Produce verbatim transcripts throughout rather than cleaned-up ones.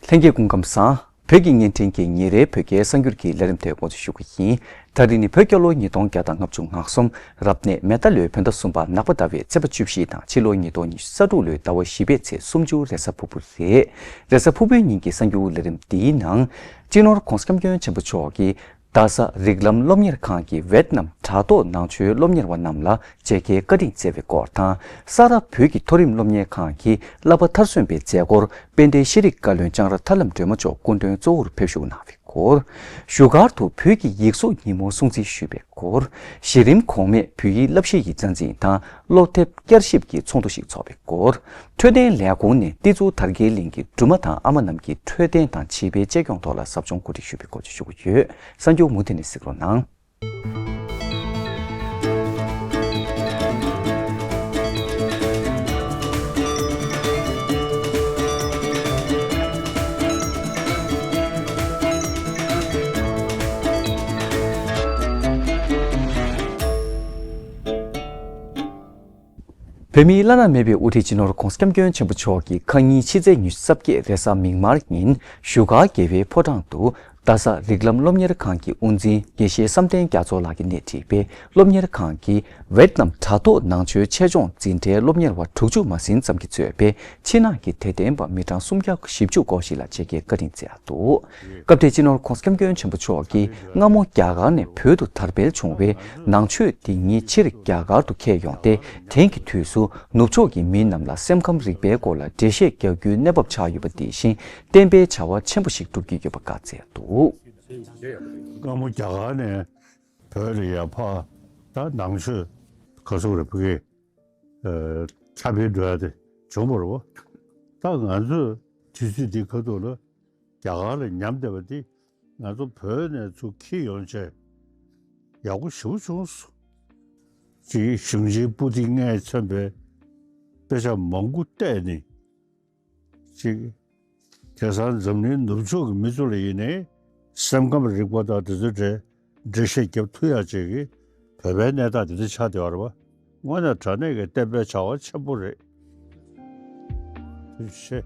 ལྷན་རྒྱས་སྐུ་ཁམས་བཟང་། བོད་ཀྱི་བརྙན་འཕྲིན་གྱི་ཉིན་རེའི་བོད་སྐད་གསར་འགྱུར་གྱི་ལས་རིམ་དེ་འགོ་འཛུགས་ཞུ་གི་ཡིན། ད་རིང་ནི་བོད་རྒྱལ་ལོ་ཉིས་སྟོང་བརྒྱ་དང་ལྔ་བཅུ་ང་གསུམ། རབ་གནས་མེ་རྟ་ལོའི་བོད་ཟླ་གསུམ་པ་ནག་པ་ཟླ་བའི་ཚེས་པ་བཅུ་བཞི་དང་ཕྱི་ལོ་ཉིས་སྟོང་ཉི་ཤུ་རྩ་དྲུག་ལོའི་ཟླ་བ་བཞི་པའི་ཚེས་སུམ་ཅུ་རེས་གཟའ་ཕུར་བུ་རེད། རེས་གཟའ་ཕུར་བུའི་ཉིན་གྱི་གསར་འགྱུར་ལས་རིམ་འདིའི་ནང་། སྤྱི་ནོར་༧གོང་ས་༧སྐྱབས་མགོན་ཆེན་པོ་མཆོག་གིས། རྡ་ས་རིགས་ལམ་སློབ་གཉེར་ཁང་གི་ཝེད་ནམ་དྲ་ཐོག་ནང་ཆོས་སློབ་གཉེར་བ་རྣམས་ལ་མཇལ་ཁའི་བཀའ་དྲིན་སྩལ་བའི་སྐོར་དང་། ས་རཱ་བོད་ཀྱི་མཐོ་རིམ་སློབ་གཉེར་ཁང་གི་བསླབ་པ་མཐར་སོན་པའི་མཛད་སྒོར་དཔལ་ལྡན་ཤེས་རིག་བཀའ་བློན་ལྕང་ར་ཐར་ལམ་སྒྲོལ་མ་མཆོག་སྐུ་མགྲོན་གཙོ་བོར་ཕེབས་བཞུགས་གནང་བའི་སྐོར། བཞུགས་སྒར་དུ་བོད་ཀྱི་ཡིག་གཟུགས་ཉིན་མོ་སྲུང་བརྩི་ཞུས་པའི་སྐོར། གཞི་རིམ་གོང་མས་བོད་ཡིག་བསླབ་གཞི་ཡི་རྩ་འཛིན་དང་སློབ་དེབ་བསྐྱར་ཞིབ་ཀྱི་ཚོགས་འདུ་ཞིག་འཚོགས་པའི་སྐོར། འཕྲོད་བསྟེན་ལས་ཁུངས་ནས་ཏི་ཛུ་དར་རྒྱས་གླིང་གི་སྦྲུམ་མ་དང་ཨ་མ་རྣམས་ཀྱི་འཕྲོད་བསྟེན་དང་བྱིས་པའི་གཅེས་སྐྱོང་ཐོག་ལ་ཟབ་སྦྱོང་གོ་སྒྲིག་ཞུས་པའི་སྐོར་བཅས་ཞུ་གི་ཡོད། གསར་འགྱུར་མུ་མཐུད་ནས་གཟིགས་རོགས་གནང་། བོད་མིའི་བླ་ན་མེད་པའི་དབུ་ཁྲིད་སྤྱི་ནོར་༧གོང་ས་༧སྐྱབས་མགོན་ཆེན་པོ་མཆོག་གིས་ཁ་ཉིན་ཕྱི་ཚེས་ཉི་ཤུ་རྩ་བརྒྱད་རེས་གཟའ་མིག་དམར་ཉིན་བཞུགས་སྒར་རྒྱལ་བའི་ཕོ་བྲང་དུ་རྡ་ས་རིགས་ལམ་སློབ་གཉེར་ཁང་གི་དབུ་འཛིན་དགེ་བཤེས་བསམ་གཏན་རྒྱ་མཚོ་ལགས་ཀྱིས་སྣེ་ཁྲིད་པའི་སློབ་གཉེར་ཁང་གི་ཝེད་ནམ་དྲ་ཐོག་ནང་ཆོས་ཆེད་སྦྱོང་འཛིན་གྲྭའི་སློབ་གཉེར་བ་དྲུག་ཅུ་མ་ཟིན་ཙམ་གྱིས་གཙོས་པའི་ཕྱི་ནང་གི་དད་ལྡན་པ་མི་གྲངས་སུམ་བརྒྱ་བཞི་བཅུ་སྐོར་ཞིག་ལ་མཇལ་ཁའི་བཀའ་དྲིན་སྩལ་འདུག་སྐབས་དེར་སྤྱི་ནོར་༧གོང་ས་༧སྐྱབས་མགོན་ཆེན་པོ་མཆོག་གིས་སྔ་མོ་རྒྱ་གར་ནས་བོད་དུ་དར་འཕེལ་བྱུང་བའི་ནང་ཆོས་འདི་ཉིད་ཕྱིར་རྒྱ་གར་དུ་འཁྱེར་ཡོང་སྟེ། དེང་གི་དུས་སུ་ནུབ་ཕྱོགས་ཀྱི་མི་རྣམས་ལ་སེམས་ཁམས་རིག་པའི་སྐོར་ལ་འགྲེལ་བཤད་རྒྱག་རྒྱུའི་གནས་བབ་ཆགས་ཡོད་པ་འདི་བཞིན་བསྟན་པའི་བྱ་བ་ཆེན་པོ་ཞིག་སྒྲུབ་ཀྱི་ཡོད་པ་བཀའ་སྩལ་འདུག་སྔ་མོ་རྒྱ་གར་ནས་བོད་ལ་ཡར་ཕར་ད་ནང་ཆོས་ག་ཚོད་རེད་ཕ་གི་ཁྱབ་སྤེལ་འགྲོ་ཡ་དེ་བྱུང་བ་རེད་བ། ད་ང་ཚོས་དུས་ཚོད་འདི་ཁ་ཐུག་ལ་རྒྱ་གར་ལ་ཉམས་བསྡད་པ་འདི་ང་ཚོ་བོད་ནས་ཚུར་འཁྱེར་ཡོང་བྱས་ཡག་པོ་ཞེ་པོ་བྱུང་སོང་། ཅིག་གཞུང་ཆེན་པུ་ཏི་ལྔས་མཚོན་པའི་དཔེ་ཆ་མང་པོ་བལྟས་ནས་ཅིག་དེང་སང་འཛམ་གླིང་ནུབ་ཕྱོགས་ཀྱི་མི་ཚོ་ལ་ཡིན་ནའི་སེམས་ཁམས་རིག་པ་དང་དེ་ཚོའི་གྲས་འགྲེལ་བཤད་རྒྱབ་ཐུབ་ཡག་ཅིག་གི་བོད་པའི་གནས་སྟངས་དེ་འདྲ་ཆགས་བསྡད་པ་རེད་པ། དངོས་གནས་དྲང་གནས་ཀྱི་བསྟན་པའི་བྱ་བ་ཆེན་པོ་རེད། ཐུགས་རྗེ་ཆེ།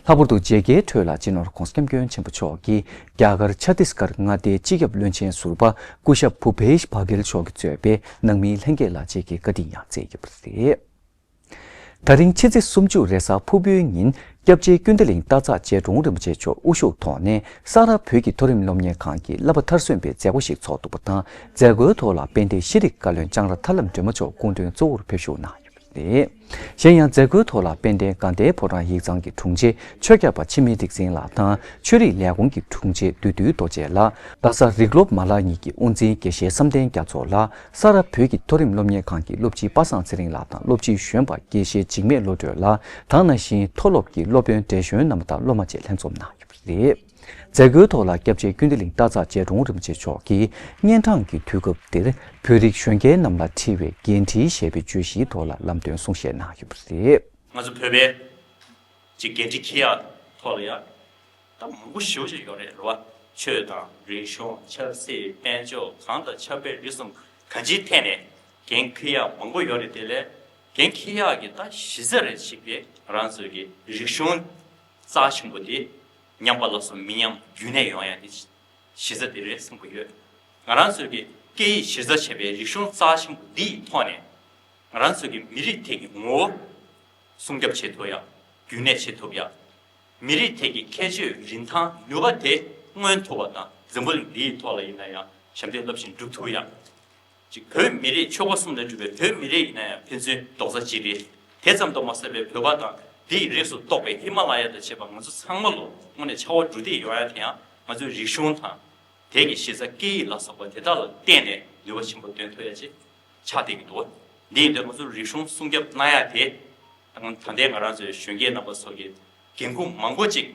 ལྷག་པར་དུ་མཇལ་ཁའི་ཁྲོད་ལ་སྤྱི་ནོར་༧གོང་ས་༧སྐྱབས་མགོན་ཆེན་པོ་མཆོག་གིས་རྒྱ་གར་ཆ་ཏིས་གར་མངའ་སྡེའི་སྤྱི་ཁྱབ་བློན་ཆེན་ཟུར་པ་སྐུ་ཞབས་བྷུ་བེཤ་བྷ་གེལ་མཆོག་གིས་གཙོས་པའི་ནང་མིའི་ལྷན་རྒྱས་ལ་མཇལ་ཁའི་བཀའ་དྲིན་ཡང་སྩལ་ཡོད་པ་རེད། ད་རིང་ཕྱི་ཚེས་སུམ་ཅུ་རེས་གཟའ་ཕུར་བུའི་ཉིན་སྐྱབས་རྗེ་ཀུན་བདེ་གླིང་སྟག་འཚག་རྗེ་དྲུང་རིན་པོ་ཆེ་མཆོག་དབུ་བཞུགས་ཐོག་ནས་ས་རཱ་བོད་ཀྱི་མཐོ་རིམ་སློབ་གཉེར་ཁང་གི་བསླབ་པ་མཐར་སོན་པའི་མཛད་སྒོ་ཞིག་ཚོགས་འདུག་པ་དང་། མཛད་སྒོའི་ཐོག་ལ་དཔལ་ལྡན་ཤེས་རིག་བཀའ་བློན་ལྕང་ར་ཐར་ལམ་སྒྲོལ་མ་མཆོག་སྐུ་མགྲོན་གཙོ་བོར་ཕེབས་བཞུགས་གནང་ཡོད་པ་རེད། གཞན་ཡང་མཛད་སྒོའི་ཐོག་ལ་དཔལ་ལྡན་དགའ་ལྡན་ཕོ་བྲང་ཡིག་ཚང་གི་དྲུང་ཆེ་ཆོས་སྐྱབས་པ་འཆི་མེད་འབྲི་བརྩོན་ལགས་དང་ཆོས་རིག་ལས་ཁུངས་ཀྱི་དྲུང་ཆེ་བདུད་འདུལ་རྡོ་རྗེ་ལགས། རྡ་ས་རིགས་སློབ་མ་ལག་གཉིས་ཀྱི་དབུ་འཛིན་དགེ་བཤེས་བསམ་གཏན་རྒྱ་མཚོ་ལགས། ས་རཱ་བོད་ཀྱི་མཐོ་རིམ་སློབ་གཉེར་ཁང་གི་སློབ་སྤྱི་པ་སངས་ཚེ་རིང་ལགས་དང་སློབ་སྤྱི་གཞོན་པ་དགེ་བཤེས་འཇིགས་མེད་བློ་གྲོས་ལགས། ད་ག་ནང་བཞིན་མཐོ་སློབ་ཀྱི་སློབ་དཔོན་བགྲེས་གཞོན་རྣམ་པ་དང་སློབ་མ་བཅས་ལྷན་འཛོམས་གནང་ཡོད་པ་རེད། མཛད་སྒོའི་ཐོག་ལ་སྐྱབས་རྗེ་ཀུན་བདེ་གླིང་སྟག་འཚག་རྗེ་དྲུང་རིན་པོ་ཆེ་མཆོག་གིས་གཉན་འཕྲང་གི་དུས་སྐབས་འདིར་བོད་རིགས་གཞོན་སྐྱེས་རྣམས་ལ་འཁྲི་བའི་འགན་འཁྲིའི་ཞེས་པའི་བརྗོད་གཞིའི་ཐོག་ལ་ལམ་སྟོན་གསུང་བཤད་གནང་ཡོད་པ་རེད། ང་ཚོ་བོད་པའི་ཅིག་འགན་འཁྲི་འཁྱེར་ཡག་ཐོག་ལ་ཡང་ད་མང་པོ་ཞེ་པོ་ཅིག་ཡོད་རེད་རེད་བ། ཆོས་དང་རིག་གཞུང་ཆབ་སྲིད་དཔལ་འབྱོར་གང་དང་ཆབ་དཔལ་རིག་གསུམ་གང་ཅིའི་ཐད་ནས་འགན་འཁྱེར་ཡག་མང་པོ་ཡོད་རེད། དེ་ལས་འགན་འཁྱེར་ཡག་གི་ད་གཞི་རྩ་རེད་ཅིག་གི་ང་རང་ཚོའི་གི་རིག་གཞུང་རྩ་ཆེན་པོ་དེ་ཉམས་པ་ལ་སོགས་མི་ཉམས་རྒྱུན་གནས་ཡོང་ཡག་དེ་གཞི་རྩ་དེ་རེད་བསམ་གྱི་ཡོད། ང་རང་ཚོའི་གི་སྐད་ཡིག་གཞི་རྩ་བྱས་པའི་རིག་གཞུང་རྩ་ཆེན་པོ་འདི་ཡི་ཐོག་ནས་ང་རང་ཚོའི་གི་མི་རིགས་ཐད་ཀྱི་ངོ་བོ་སྲུང་སྐྱོབ་བྱེད་ཐུབ་ཡག་རྒྱུན་གནས་བྱེད་ཐུབ་ཡག་མི་རིགས་ཐད་ཀྱི་ཁྱད་ཆོས་རིན་ཐང་ནུས་པ་དེ་མངོན་ཐུབ་པ་དང་། འཛམ་བུ་གླིང་འདིའི་ཐོག་ལ་ཡིན་ན་ཡང་ཞབས་འདེགས་རླབས་ཆེན་སྒྲུབ་ཐུབ་ཡག་ཅིག་བོད་མི་རིགས་ཆོལ་ཁ་གསུམ་ལས་གྲུབ་པའི་བོད་མི་རིགས་ཡིན་ན་ཡང་ཕན་ཚུན་རྡོག་རྩ་གཅིག་རེད། དེ་ཙམ་དུ་མ་ཟད་པའི་བོད་པ་དང་དེའི་རིགས་སུ་གཏོགས་པའི་ཧི་མ་ལ་ཡ་དང་བཅས་པ་ང་ཚོ་ཚང་མ་ལོ་དངོས་གནས་ཆ་བ་འགྲོ་བདེ་ཡོང་ཡ་དེ་ཡང་ང་ཚོའི་རིག་གཞུང་དང་དེ་གི་གཞི་རྩ་སྐད་ཡིག་ལ་སོགས་པ་དེ་དག་ལ་བརྟེན་ནས་ནུས་པ་ཆེན་པོ་འདོན་ཐུབ་ཡ་ཅིག་ཆགས་བསྡད་ཀྱི་འདུག་འདི་ཡིན་དུས་ང་ཚོ་རིག་གཞུང་སྲུང་སྐྱོབ་གནང་ཡ་དེ་ད་ལྟའི་ང་རང་ཚོའི་གཞོན་སྐྱེས་རྣམ་པ་ཚོ་གི་འགན་ཁུར་མང་པོ་ཅིག་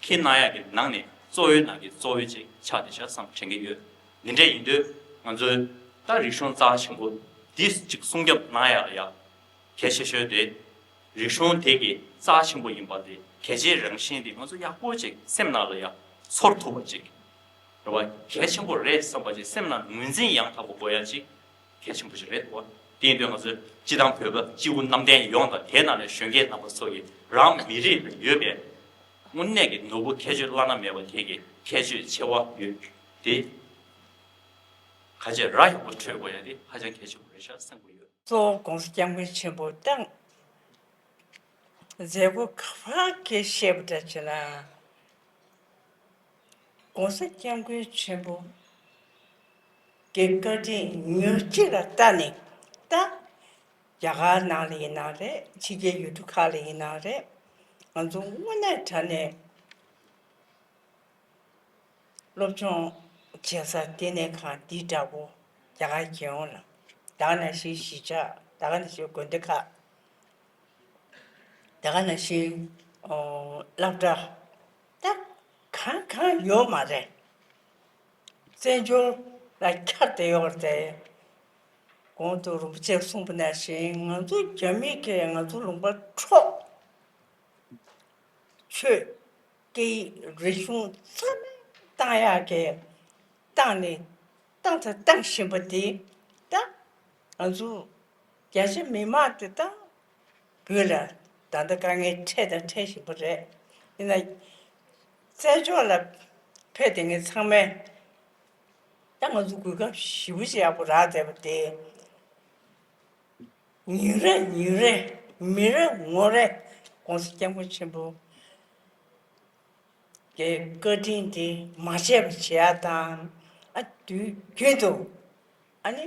འཁྱེར་གནང་ཡག་གི་ནང་ནས་གཙོ་བོའི་ནང་གི་གཙོ་བོ་ཅིག་ཆགས་བསྡད་ཤག་བསམ་དྲན་གྱི་ཡོད། འདི་འདྲ་ཡིན་དུས་ང་ཚོའི་ད་རིག་གཞུང་རྩ་ཆེན་པོ་འདི་ཅིག་སྲུང་སྐྱོབ་གནང་ཡག་ལ་ཡ་གལ་ཆེ་ཤོས་དེ་རིག་གཞུང་དེ་གི་རྩ་ཆེན་པོ་ཡིན་པ་དེ་གལ་ཆེའི་རང་བཞིན་དེ་ང་ཚོ་ཡག་པོ་ཅིག་སེམས་ནང་ལ་ཡ་ཚོར་ཐུབ་པ་ཅིག་རེད་བ། གལ་ཆེན་པོ་རེད་བསམ་པ་ཅིག་སེམས་ནང་ངོས་འཛིན་ཡང་དག་པོ་དགོས་ཡ་ཅིག་གལ་ཆེན་པོ་ཞིག་རེད་འདུག་བ། དེ་ཡིན་དུས་ང་ཚོས་སྤྱི་བཏང་བོད་པ་སྤྱི་བོ་གནམ་བསྟན་ཡོངས་དང་དེའི་ནང་ནས་གཞོན་སྐྱེས་རྣམ་པ་ཚོ་གིས་རང་མི་རིགས་ལ་ཡོད་པའི་ དངོས་གནས་ཀྱི་ནོར་བུ་ཁྱད་ཆོས་བླ་ན་མེད་པ་དེ་གི་ཁྱད་ཆོས་ཆེ་བ་ཡོད་དེ། ཁ་ཆེ་ར་ཡག་པོ་འཕྲོད་དགོས་ཡ་དེ་ཧ་ཅང་གལ་ཆེན་པོ་རེད་ཤག་བསམ་གྱི་ཡོད། གཙོ་བོ་༸གོང་ས་༸སྐྱབས་མགོན་ཆེན་པོ་ད་མཛད་སྒོ་ག་བ་གི་བཤད་པ་འདྲ་བྱས་ན། ༸གོང་ས་༸སྐྱབས་མགོན་ཆེན་པོ་གི་བཀའ་དྲིན་མྱུར་སྐྱེས་ལ་བལྟ་ནས་ད། རྒྱ་གར་ནང་ལ་ཡིན་ན་རེད། ཕྱི་རྒྱལ་ཡུལ་གྲུ་ཁག་ལ་ཡིན་ན་རེད། ང་ཚོ་དངོས་གནས་དྲང་གནས་སློབ་སྦྱོང་བྱེད་ས་ལྟེ་གནས་ཁང་འདི་འདྲ་པོ་རྒྱ་གར་རྒྱལ་ཡོངས་ལ། ད་ག་ནང་བཞིན་གཞིས་ཆགས། ད་ག་ནང་བཞིན་དགོན་སྡེ་ཁག་ད་ག་ནང་བཞིན་ཨོ་སློབ་གྲྭ་ད་གང་གང་ཡོད་མ་རེད། བཙན་བྱོལ་ལ་ཁྱབ་བསྡད་ཡོད་རེད། གོང་དུ་རིན་པོ་ཆེས་གསུངས་པ་ནང་བཞིན་ང་ཚོ་རྒྱ་མི་གིས་ང་ཚོ་ལུང་པ་འཕྲོག་ཆོས་སྐད་ཡིག་རིག་གཞུང་རྩ་མེད་བཏང་ཡག་གི་བཏང་ནས་བཏང་ཚར་བཏང་བཞིན་པ་དེ་ད་ང་ཚོ་རྒྱ་ཆེ་མི་མང་དེ་ད་བོད་ལ་ད་ལྟ་དཀའ་ངལ་འཕྲད་དང་འཕྲད་བཞིན་པ་རེད། ཡིན་ན་བཙན་བྱོལ་ལ་ཕེབས་བསྡད་མཁན་ཚང་མས་ད་ང་ཚོ་གོ་སྐབས་ཞེ་པོ་ཅིག་ཡག་པོ་རག་བསྡད་པ་དེ། ཉིན་རེ་ཉིན་རེ་མི་རེ་ངོ་རེ་༸གོང་ས་༸སྐྱབས་མགོན་ཆེན་པོ་གི་བཀའ་དྲིན་དེ་མ་བརྗེད་པ་བྱེད་ཡག་དང་། ཨ་དུས་རྒྱུན་དུ་ཨ་ནི་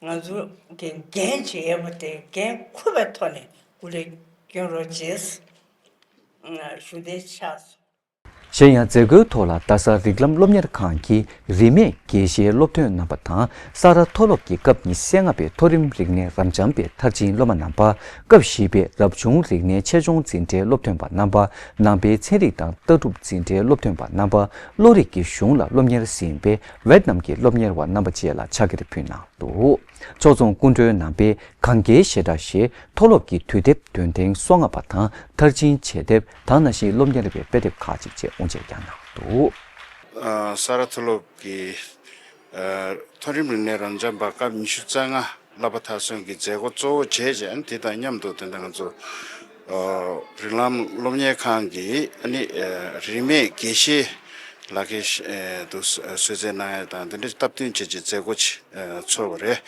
ང་ཚོ་གི་འགན་བྱེད་ཡག་པོ་དེ་འགན་འཁུར་བའི་ཐོག་ནས་སྐུ་ལས་སྐྱོན་རོགས་བྱེད་ཞུ་འདོད་ཆགས་སོང་། གཞན་ཡང་མཛད་སྒོའི་ཐོག་ལ་རྡ་ས་རིགས་ལམ་སློབ་གཉེར་ཁང་གི་རིས་མེད་དགེ་བཤེས་སློབ་ཐོན་རྣམ་པ་དང་། ས་རཱ་མཐོ་སློབ་ཀྱི་སྐབས་ཉི་ཤུ་རྩ་ལྔ་པའི་མཐོ་རིམ་རིག་གནས་རབ་འབྱམས་པའི་མཐར་ཕྱིན་སློབ་མ་རྣམ་པ། སྐབས་བཞི་པའི་རབ་བྱུང་རིག་གནས་ཆེད་སྦྱོང་འཛིན་གྲྭའི་སློབ་ཐོན་པ་རྣམ་པ། ནང་པའི་ཚན་རིག་དང་ལྟ་གྲུབ་འཛིན་གྲྭའི་སློབ་ཐོན་པ་རྣམ་པ། བློ་རིག་གི་གཞུང་ལ་སློབ་གཉེར་ཟིན་པའི་ཝེད་ནམ་གྱི་སློབ་གཉེར་བ་རྣམ་པ་བཅས་ལ་ཕྱག་འཁྱེར་ཕུལ་གནང་འདུག་ཕྱོགས་མཚུངས་སྐུ་མགྲོན་རྣམ་པས་གངས་སྐྱེས་ཞེ་དྲག་ཞེས་མཐོ་སློབ་ཀྱི་དུས་དེབ་འདོན་ཐེངས་སོ་ལྔ་པ་དང་མཐར་ཕྱིན་བྱེད་དེབ། ད་ནང་བཞིན་སློབ་གཉེར་བའི་དཔེ་དེབ་ཁག་ཅིག་བཅས་དབུ་འབྱེད་ཀྱང་གནང་འདུག་ཨ། ས་རཱ་མཐོ་སློབ་ཀྱི་ཨ་མཐོ་རིམ་རིག་གནས་རབ་འབྱམས་པ་སྐབས་ཉི་ཤུ་རྩ་ལྔ་བསླབ་པ་མཐར་སོན་གྱི་མཛད་སྒོ་གཙོ་བོ་བྱས་རྗེས། དེ་དང་མཉམ་དུ་དེ་འདྲ་ང་ཚོ་ཨ་རིགས་ལམ་སློབ་གཉེར་ཁང་གི་ཨ་ནི་ཨ་རིས་མེད་དགེ་བཤེས་ལག་ཁྱེར་ཨ་དུ་གསོལ་སྩལ་གནང་ཡ་དང་། དེ་འདྲ་སྟབས་བསྟུན་བྱས་རྗེས་མཛད་སྒོ་ཅིག་ཨ་ཚོགས་པ་རེད།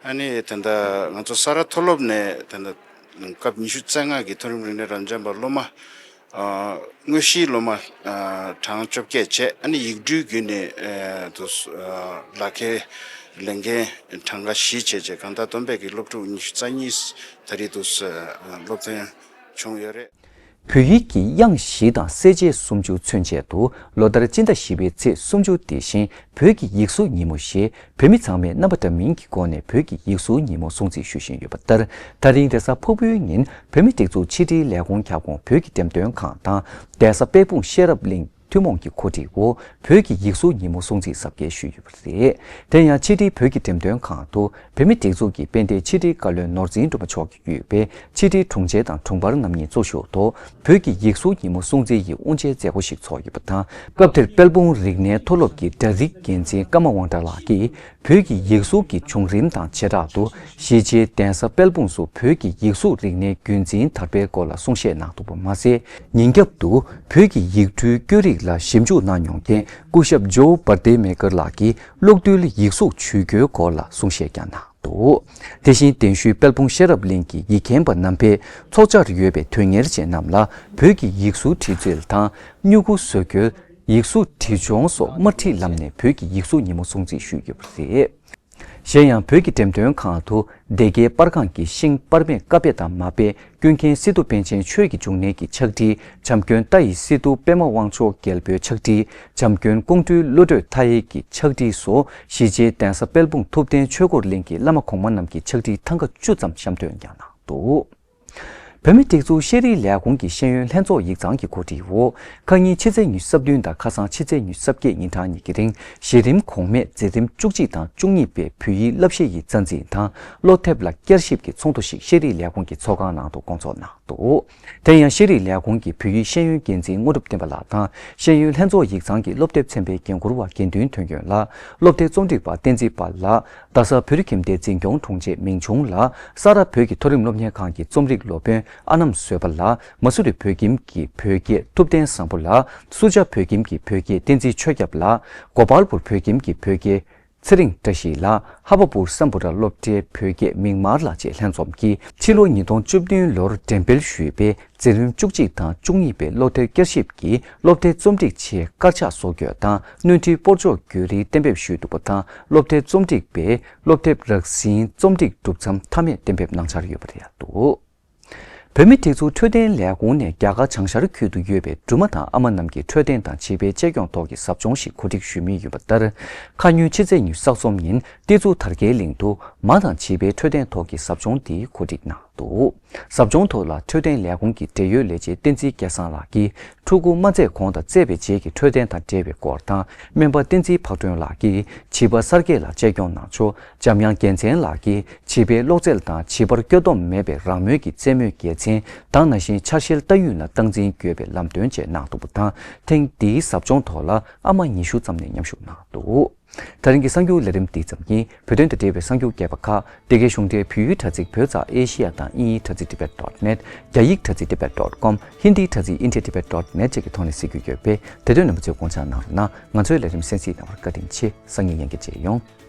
ཨ་ནི་དེ་འདྲ་ང་ཚོ་ས་རཱ་མཐོ་སློབ་ནས་དེ་འདྲ་སྐབས་ཉི་ཤུ་རྩ་ལྔ་གི་མཐོ་རིམ་རིག་གནས་རབ་འབྱམས་པ་སློབ་མ་ཨ་དངོས་གཞིའི་སློབ་མ་ཨ་གྲངས་བཅོ་བརྒྱད་བྱས། ཨ་ནི་ཡིག་འབྲུའི་བརྒྱུད་ནས་ཨ་དུ་ཨ་ལག་ཁྱེར་ལེན་མཁན་གྲངས་ཀ་བཞི་བྱས་བྱས། གང་ལྟར་བསྡོམས་པས་ཀྱི་སློབ་ཕྲུག་ཉི་ཤུ་རྩ་གཉིས་ད་རེས་དུ་ཨ་སློབ་ཐོན་བྱུང་ཡོད་རེད། བོད་ཡིག་གི་དབྱངས་བཞི་དང་གསལ་བྱེད་སུམ་ཅུ་མཚོན་ཆེད་དུ་ལོ་ལྟར་སྤྱི་ཟླ་བཞི་པའི་ཚེས་སུམ་ཅུ་དེ་བཞིན་བོད་ཀྱི་ཡིག་གཟུགས་ཉིན་མོ་ཞེས་བོད་མི་ཚང་མས་རྣམ་པ་འདྲ་མིན་གྱི་སྒོ་ནས་བོད་ཀྱི་ཡིག་གཟུགས་ཉིན་མོ་སྲུང་བརྩི་ཞུ་བཞིན་ཡོད་པ་ལྟར། ད་རིང་རེས་གཟའ་ཕུར་བུའི་ཉིན་བོད་མི་སྒྲིག་འཛུགས་ཕྱི་དྲིལ་ལས་ཁུངས་ཁྱབ་ཁོངས་བོད་ཀྱི་འགྲེམས་སྟོན་ཁང་དང་། གདན་ས་དཔལ་སྤུངས་ཤེས་རབ་གླིང་ཐུན་མོང་གི་གོ་སྒྲིག་འོག་བོད་ཀྱི་ཡིག་གཟུགས་ཉིན་མོ་སྲུང་བརྩི་གཟབ་རྒྱས་ཞུས་ཡོད་པ་རེད། དེ་ཡང་ཕྱི་དྲིལ་བོད་ཀྱི་འགྲེམས་སྟོན་ཁང་དུ་བོད་མི་སྒྲིག་འཛུགས་ཀྱི་དཔལ་ལྡན་ཕྱི་དྲིལ་བཀའ་བློན་ནོར་འཛིན་སྒྲོལ་མ་མཆོག་གིས་དབུས་པའི་ཕྱི་དྲིལ་དྲུང་ཆེ་དང་དྲུང་འཕར་རྣམ་གཉིས་གཙོ་བཞུགས་ཐོག་བོད་ཀྱི་ཡིག་གཟུགས་ཉིན་མོ་སྲུང་བརྩིའི་དབུ་འབྱེད་མཛད་སྒོ་ཞིག་ཚོགས་ཡོད་པ་དང་། སྐབས་དེར་དཔལ་སྤུངས་རིག་གནས་མཐོ་སློབ་ཀྱི་གྲ་སྒྲིག་འགན་འཛིན་ཀརྨ་དབང་གྲགས་ལགས་ཀྱིས། བོད་ཀྱི་ཡིག་གཟུགས་ཀྱི་བྱུང་རིམ་དང་བྱེ་བྲག་ཏུ་གཞིས་བྱེས་གདན་ས་དཔལ་སྤུངས་སུ་བོད་ཀྱི་ཡིག་གཟུགས་རིག་གནས་རྒྱུན་འཛིན་དར་སྤེལ་སྐོར་ལ་གསུང་བཤད་གནང་འདུག་པ་མ་ཟད། ཉིན་རྒྱབ་ཏུ་བོད་ཀྱི་ཡིག་འབྲུའི་སྐད་རིགས་ལ་ཞིབ་འཇུག་གནང་མྱོང་མཁན་སྐུ་ཞབས་ཇོ་བར་དེ་མེ་ཀར་ལགས་ཀྱིས་གློག་རྡུལ་ཡིག་གཟུགས་ཇུས་འགོད་སྐོར་ལ་གསུང་བཤད་ཀྱང་གནང་། འདུག་དེ་བཞིན་གདན་ཞུས་དཔལ་སྤུངས་ཤེས་རབ་གླིང་གི་ཡིག་མཁན་པ་རྣམ་པས་ཚོགས་བཅར་ཡོད་པའི་དོན་གཉེར་ཅན་རྣམས་ལ་བོད་ཀྱི་ཡིག་གཟུགས་བྲིས་རྩལ་དང་། སྨྱུ་གུ་བཟོ་རྒྱུ། ཡིག་གཟུགས་བྲིས་སྦྱོང་སོགས་དམར་ཁྲིད་ལམ་ནས་བོད་ཀྱི་ཡིག་གཟུགས་ཉིན་མོ་སྲུང་བརྩི་ཞུས་ཡོད་པ་རེད། གཞན་ཡང་བོད་ཀྱི་འགྲེམས་སྟོན་ཁང་དུ་སྡེ་དགེ་པར་ཁང་གི་ཤིང་པར་མེད་ཀ་པེ་དང་མ་པེ། ཀུན་མཁྱེན་སི་ཏུ་པཎ་ཆེན་ཆོས་ཀྱི་འབྱུང་གནས་ཀྱི་ཕྱག་བྲིས། བྱམས་མགོན་རྟ་ཡི་སི་ཏུ་པདྨ་དབང་མཆོག་རྒྱལ་པོའི་ཕྱག་བྲིས། བྱམས་མགོན་ཀོང་སྤྲུལ་བློ་གྲོས་མཐའ་ཡས་ཀྱི་ཕྱག་བྲིས་སོགས་གཞིས་བྱེས་གདན་ས་དཔལ་སྤུངས་ཐུབ་བསྟན་ཆོས་འཁོར་གླིང་གི་བླ་མ་གོང་མ་རྣམས་ཀྱི་ཕྱག་བྲིས་ཐང་ག་བཅུ་ཙམ་བཤམས་སྟོན་ཀྱང་གནང་འདུག་བོད་མིའི་སྒྲིག་འཛུགས་ཤེས་རིག་ལས་ཁུངས་ཀྱི་ཤེས་ཡོན་ལྷན་ཚོགས་ཡིག་ཚང་གི་གོ་སྒྲིག་འོག་ཁ་ཉིན་ཕྱི་ཚེས་ཉི་ཤུ་རྩ་བདུན་དང་ཁ་སང་ཕྱི་ཚེས་ཉི་ཤུ་རྩ་བརྒྱད་ཉིན་གྲངས་གཉིས་ཀྱི་རིང་གཞི་རིམ་གོང་མའི་འཛིན་རིམ་བཅུ་གཅིག་དང་བཅུ་གཉིས་པའི་བོད་ཡིག་བསླབ་གཞི་ཡི་རྩ་འཛིན་དང་སློབ་དེབ་ལ་བསྐྱར་ཞིབ་ཀྱི་ཚོགས་འདུ་ཞིག་ཤེས་རིག་ལས་ཁུངས་ཀྱི་ཚོགས་ཁང་ནང་དུ་སྐོང་ཚོགས་གནང་ འདུག་དེ་ཡང་ཤེས་རིག་ལས་ཁུངས་ཀྱི་བོད་ཡིག་ཤེས་ཡོན་འགན་འཛིན་དངོས་གྲུབ་བསྟན་པ་ལགས་དང་། ཤེས་ཡོན་ལྷན་ཚོགས་ཡིག་ཚང་གི་སློབ་དེབ་ཚན་པའི་འགན་འཁུར་བ་དགེ་འདུན་དོན་ཡོད་ལགས། སློབ་དེབ་རྩོམ་སྒྲིག་པ་བསྟན་འཛིན་དཔལ་ལགས། རྡ་ས་བོད་རིགས་ཁྱིམ་སྡེའི་འཛིན་སྐྱོང་དྲུང་ཆེ་མིང་ཆུང་ལགས། ས་རཱ་བོད་ཀྱི་མཐོ་རིམ་སློབ་གཉེར་ཁང་གི་རྩོམ་སྒྲིག་སློབ་དཔོན་ཨ་ནམ་བཟོད་པ་ལགས། མ་སུ་རི་བོད་ཁྱིམ་གྱི་བོད་སྐད་ཐུབ་བསྟན་བཟང་པོ་ལགས། སུ་ཇཱ་བོད་ཁྱིམ་གྱི་བོད་སྐད་བསྟན་འཛིན་ཆོས་སྐྱབས་ལགས། གོ་པལ་པུར་བོད་ཁྱིམ་གྱི་བོད་སྐད་ཚེ་རིང་བཀྲ་ཤིས་ལགས། ཧ་བ་པུར་སམ་བྷོ་ཊ་སློབ་གྲྭའི་བོད་སྐད་མིག་དམར་ལགས་བཅས་ལྷན་འཛོམས་ཀྱིས་ཕྱི་ལོ་ཉིས་སྟོང་བཅུ་བདུན་ལོར་འགྲེམས་སྤེལ་ཞུས་པའི་འཛིན་རིམ་བཅུ་གཅིག་དང་བཅུ་གཉིས་པའི་སློབ་དེབ་བསྐྱར་ཞིབ་ཀྱི་སློབ་དེབ་རྩོམ་སྒྲིག་ཆེད་དཀར་ཆག་བཟོ་བཀོད་དང་སྣོན་འཕྲིའི་སྤོར་ཆོག་བརྒྱུད་རིམ་གཏན་འབེབས་ཞུས་འདུག་པ་དང་། སློབ་དེབ་རྩོམ་སྒྲིག་པས་སློབ་དེབ་རགས་ཟིན་རྩོམ་སྒྲིག་གྲུབ་མཚམས་མཐའ་མས་གཏན་འབེབས་གནང་འཆར་ཡོད་པ་རེད་འདུག་བོད་མིའི་སྒྲིག་འཛུགས་འཕྲོད་བསྟེན་ལས་ཁུངས་ནས་རྒྱ་གར་བྱང་ཤར་ཁུལ་དུ་ཡོད་པའི་སྦྲུམ་མ་དང་ཨ་མ་རྣམས་ཀྱི་འཕྲོད་བསྟེན་དང་བྱིས་པའི་གཅེས་སྐྱོང་ཐོག་གི་ཟབ་སྦྱོང་ཞིག་གོ་སྒྲིག་ཞུས་མུས་ཡིན་པ་ལྟར། ཁ་ཉིན་ཕྱི་ཚེས་ཉི་ཤུ་རྩ་གསུམ་ཉིན་ཏི་ཛུ་དར་རྒྱས་གླིང་དུ་མ་དང་བྱིས་པའི་འཕྲོད་བསྟེན་ཐོག་གི་ཟབ་སྦྱོང་འདི་གོ་སྒྲིག་གནང་འདུག་ཟབ་སྦྱོང་ཐོག་ལ་འཕྲོད་བསྟེན་ལས་ཁུངས་ཀྱི་འབྲེལ་ཡོད་ལས་བྱེད་བསྟན་འཛིན་སྐལ་བཟང་ལགས་ཀྱིས། ཕྲུ་གུ་མ་བཙས་གོང་དང་བཙས་པའི་རྗེས་ཀྱི་འཕྲོད་བསྟེན་དང་འབྲེལ་བའི་སྐོར་དང་། སྨན་པ་བསྟན་འཛིན་ཕག་སྒྲོན་ལགས་ཀྱིས་བྱིས་པ་གསར་སྐྱེས་ལ་གཅེས་སྐྱོང་གནང་ཕྱོགས། འཇམ་དབྱངས་རྒྱལ་མཚན་ལགས་ཀྱིས་བྱིས་པའི་གློ་ཚད་དང་བྱིས་པར་སྐྱོ་སྡོམ་མེད་པའི་རང་མོས་ཀྱི་རྩེད་མོའི་དགེ་མཚན་དང་། ནང་བཞིན་ཆ་ཤས་ལྟ་ཡུལ་ལ་སྟངས་འཛིན་དགོས་པའི་ལམ་སྟོན་བཅས་གནང་འདུག་པ་དང་། ཐེངས་འདིའི་ཟབ་སྦྱོང་ཐོག་ལ་ཨ་མ་ཉི་ཤུ་ཙམ་ནས་མཉམ་ཞུགས་གནང་འདུག་ད་རིང་གི་གསར་འགྱུར་ལས་རིམ་འདི་ཙམ་ཡིན། བོད་དོན་དང་འབྲེལ་བའི་གསར་འགྱུར་རྒྱས་པ་ཁག་འདི་གའི་གཞུང་འབྲེལ་བོད་ཡིག་དྲ་ཚིགས་བོད་ཙ་ཨེ་ཤི་ཡ་དང་དབྱིན་ཡིག་དྲ་ཚིགས་ཏི་བེཊ་ཌོཊ་ནེཊ། རྒྱ་ཡིག་དྲ་ཚིགས་ཏི་བེཊ་ཌོཊ་ཀོམ། ཧིན་དིའི་དྲ་ཚིགས་ཨིན་ཌི་ཡ་ཏི་བེཊ་ཌོཊ་ནེཊ་བཅས་ཀྱི་ཐོག་ནས་གཟིགས་རྒྱུ་ཡོད་པས། དེ་དོན་རྣམ་པ་ཚོས་དགོངས་འཇགས་གནང་རོགས་གནང་། ང་ཚོའི་ལས་རིམ་གསན་གཟིགས་གནང་བར་བཀའ་དྲིན་ཆེ། སང་ཉིན་ཡང་བསྐྱར་མཇལ་ཡོང་།